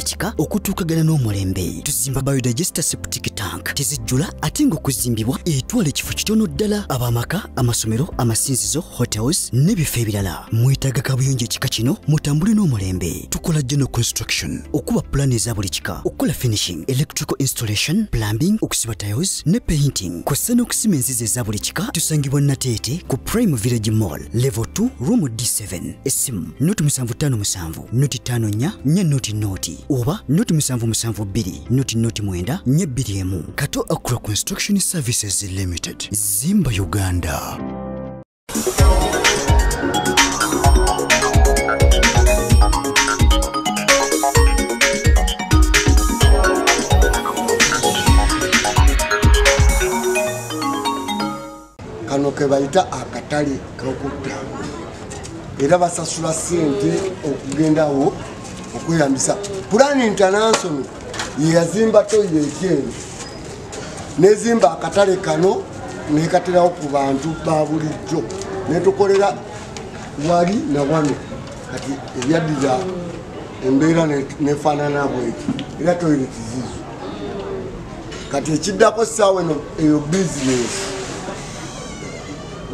Kika okutuukagana n'omulembe. Tuzimba biodigester septic tank tezijjula ate ng'okuzimbibwa etwala ekifo kitono ddala. Ab'amaka, amasomero, amasinzizo, hotels n'ebifo ebirala. Mwetaaga kabuyonjo ekika kino, mutambule n'omulembe. Tukola general construction, okuba pulaani eza buli kika, okukola finishing, electrical installation, plumbing, okusiba tiles ne painting, kw'ossa n'okusima enzizi eza buli kika. Tusangibwa Nateete ku Prime Village Mall, level 2, room D7. Essimu 075 054 400 oba 0772 009 421. Kato Accra Construction Services Limited, Zimba Uganda. Kano ke bayita akatale k'okutaano, era basasula ssente okugendawo okweyambisa. Plan International yeyazimba toilet eno nezimba akatale kano nekaterawo ku bantu ba bulijjo, netukolera wali na wano. Kati ebyaddira embeera nefaanana bweti, era toilet zizo. Kati ekiddako ssaawa eno eyo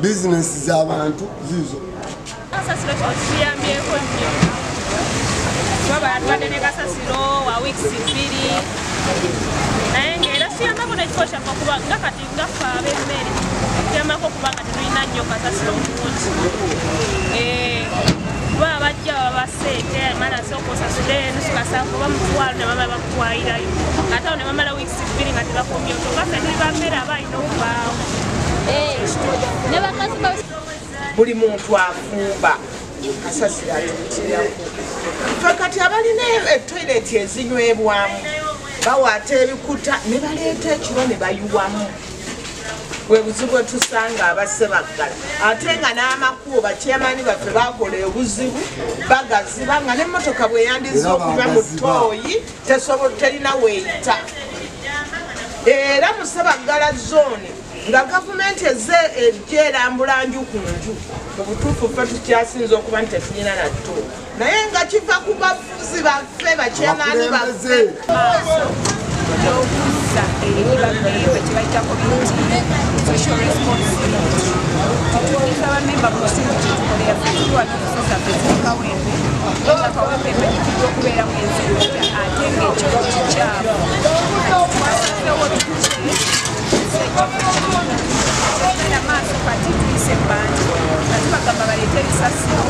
bizinesi z'abantu zizo. Kasasiro kino kituyambyeko nnyo, kuba batwadde ne kasasiro wa wiikisi 2, naye ng'era kiyambako n'ekifo kyaffe okuba nga kati nga ffe ab'emmere kiyambako okuba nga tetulina nnyo kasasiro mungi. Kuba abajja baba ssente mala sooka osasule nusu kasanvu oba mutwalo ne bamala bakutwalirayo, ate awo ne bamala wiikisi 2 nga tebakomyewo. Kyokka ffe tuli ba mmere aba alina okubaawo. Buli muntu afumba kasasiro atuutirako. Ffe kati abalina etoyireti ezinywebwamu bawaata ebikuta ne baleeta ekiro ne bayiwamu. Bwe buzibu bwe tusanga abasebaggala, ate nga n'amakubo bakyamaani baffe bakola obuzibu bagaziba, nga n'emmotoka bwe yandiza okuva mu ttooyi terina weeyita. Era mu Sebaggala zooni nga gavumenti ezze ejja erambula nju ku nju, mu butuufu ffe tukyasinza okuba nti tetulina natto, naye nga kiva ku bafuzi baffe bakyamaani baffe. Okuzza eri bammemba kye bayita community social responsibility. Tutuukiza bammemba mu kitundu kye tukolera. Ffe tuli wano, ofisi zaffe ziri Kawempe, nga Kawempe emanyikiddwa okubeeramu enzijja ate ng'ekifo kikyafu. Kati twasazeewo tujje tuzze ekifo kino kyogenda maaso. Kati tuyise mu bantu nga tubagamba baleete ebisasiro,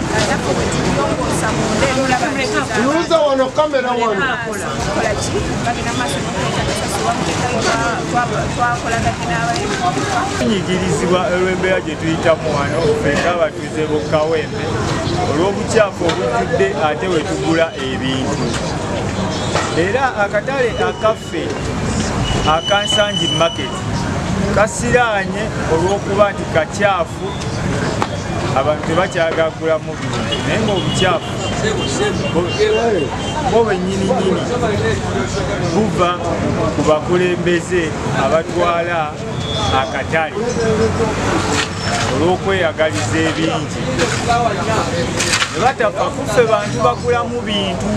nga naffe bwe tubirongoosa munda, era olaba nti Tunuuza wano kamera wano. Kola ki, bagenda maaso n'okuleeta kasasiro wamuteekayo. Twakolaganye n'abaemuka. Tunyigirizibwa olw'embeera gye tuyitamu wano ffe ng'abatuuze b'e Kawempe olw'obukyafu obujjudde ate we tugula ebintu. Era akatale akaffe aka Nsangi Market kasiraanye olw'okuba nti kakyafu, abantu tebakyagagulamu bintu, naye ng'obukyafu bwo bwennyininyini buva ku bakulembeze abatwala akatale olw'okweyagaliza ebingi ne batafa kuffe bantu bagulamu bintu.